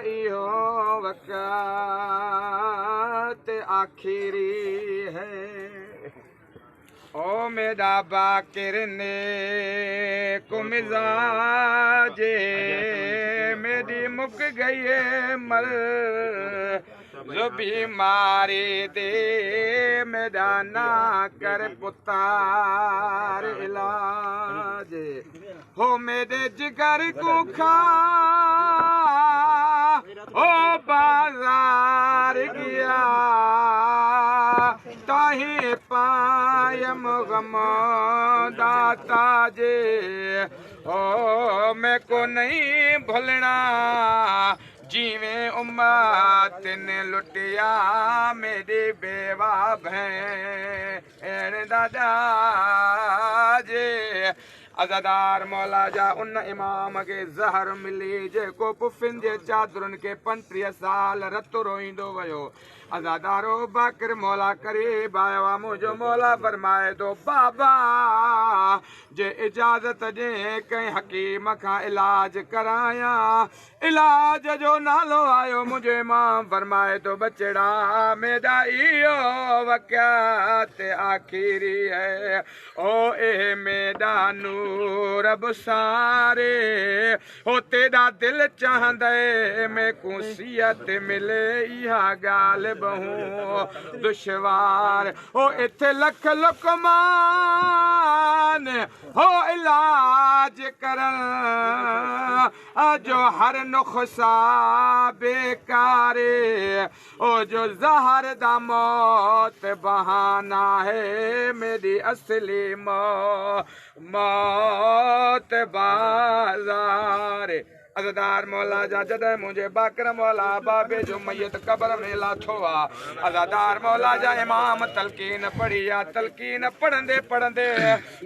اهو وقت آخري هي. او ميڏا باقر نيڪ مزاج ميڏي مڪ گئي مر جو بيماري the ميڏا نا ڪر پتار علاج هو ميڏي جگر ڪو کا او بازار گيا تاهين پايم غم دا تاج او مين کو نهين ڀلڻا جيوين امت نے لٽيا ميڏي بيوا ڀيڻ دا ڏاج. عزادار مولا جا ان امام کي زهر ملي جيڪو پڦين جي چادرن کي 35 سال رت روئيندو ويو. عزادارو باقر مولا قريب آيو آ. منهنجو مولا فرمائي ٿو بابا جي اجازت ڏي ڪنهن حڪيم کان علاج ڪرايان. علاج جو نالو آيو. منهنجو امام فرمائي ٿو ٻچڙا ميڏا اهو وقت آخري هي. او اي ميڏا نور بساري او تيڏا دل چاهندي مين کو صحت ملي اها ڳالهه بهون دشوار. او اٿي لک لقمان هو علاج ڪرڻ جو هر نخسا بيڪاري. او جو زهر دا موت بهانا هي ميڏي اصلي موت بازار. عزادار مولا جا جڏهن منهنجي باقر مولا بابي جو ميت قبر ۾ لاٿو آ. عزادار مولا جا امام تلقين پڙهي آ. تلقين پڙهندي پڙهندي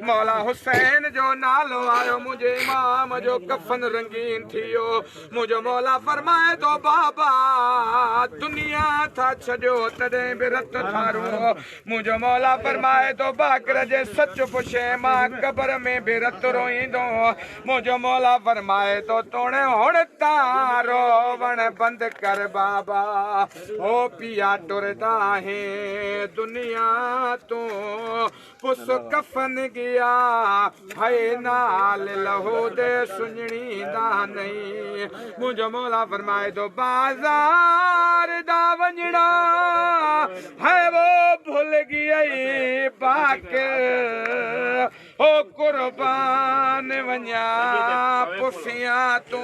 مولا حسين جو نالو آيو. منهنجي امام جو ڪفن رنگين ٿي ويو. منهنجو مولا فرمائي ٿو بابا دنيا ٿا ڇڏيو تڏهن به رت ٿارو. منهنجو مولا فرمائي ٿو باقر جي سچ پڇي مان قبر ۾ به رت روئيندو. منهنجو مولا فرمائي ٿو توڻي هڻ تان روئڻ بند ڪر بابا. هو پيا ٽردا هين دنيا تون پس ڪفن گيا هي نال لهو the سڃڻيندا نهين. منهنجو مولا فرمائي ٿو بازار دا وڃڻا هي وو ڀل گئي باقر. او قربان وڃا پڦيان تون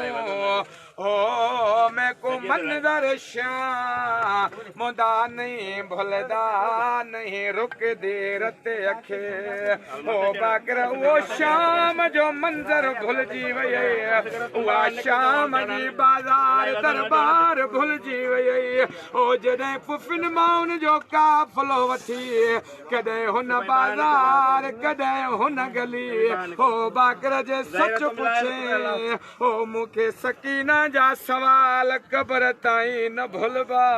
هو مين کو منظر شام مندا نهين ڀلدا نهين رڪدي رت اکي. هو باقر اهو شام جو منظر ڀلجي وئي. اها شام جي بازار دربار ڀلجي وئي. او جڏهن پڦين مان جو قافلو وٺي ڪڏهن هن بازار ڪڏهن هن گلي. هو باقر جي سچ پڇي او مون کي سڪينا جا سوال قبر تائين نه ڀلبا.